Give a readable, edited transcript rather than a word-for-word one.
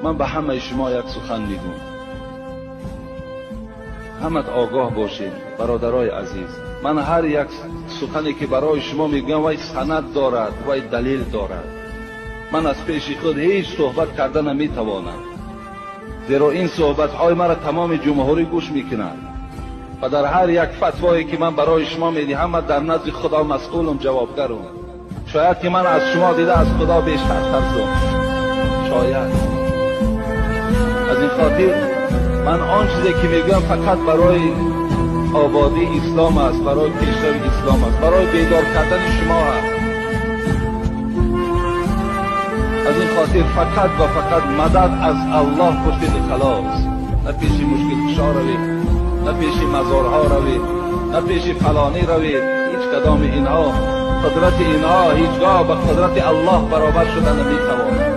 Ман ба ҳамаи шумо як сухан мегӯям. Ҳамат огоҳ бошед, бародарои азиз. Ман ҳар як сухане ки барои шумо мегӯям, вай санад дорад, вай далел дорад. Ман аз пеши худ ҳеҷ суҳбат карда наметавонам, зеро ин суҳбатҳои маро тамоми ҷумҳурӣ гӯш мекунад ва дар ҳар як фатвое ки ман барои шумо медиҳам, ман дар назди Худо масъулам, ҷавобгарам. Шояд ки ман аз шумо дида аз Худо бештар тарсам, шояд. Аз ин хотир ман он чизе ки мегӯям фақат барои ободии ислом аст, барои пешрави ислом аст, барои бедор кардани шумо аст. Аз ин хотир фақат ва фақат мадад аз Аллоҳ пурсид, халос. На пеши мушкилкушо равед, на пеши мазорҳо равед, на пеши фалонӣ равед. Ҳеҷ кадоми инҳо, қудрати инҳо ҳеҷгоҳ ба қудрати Аллоҳ баробар шуда наметавонад.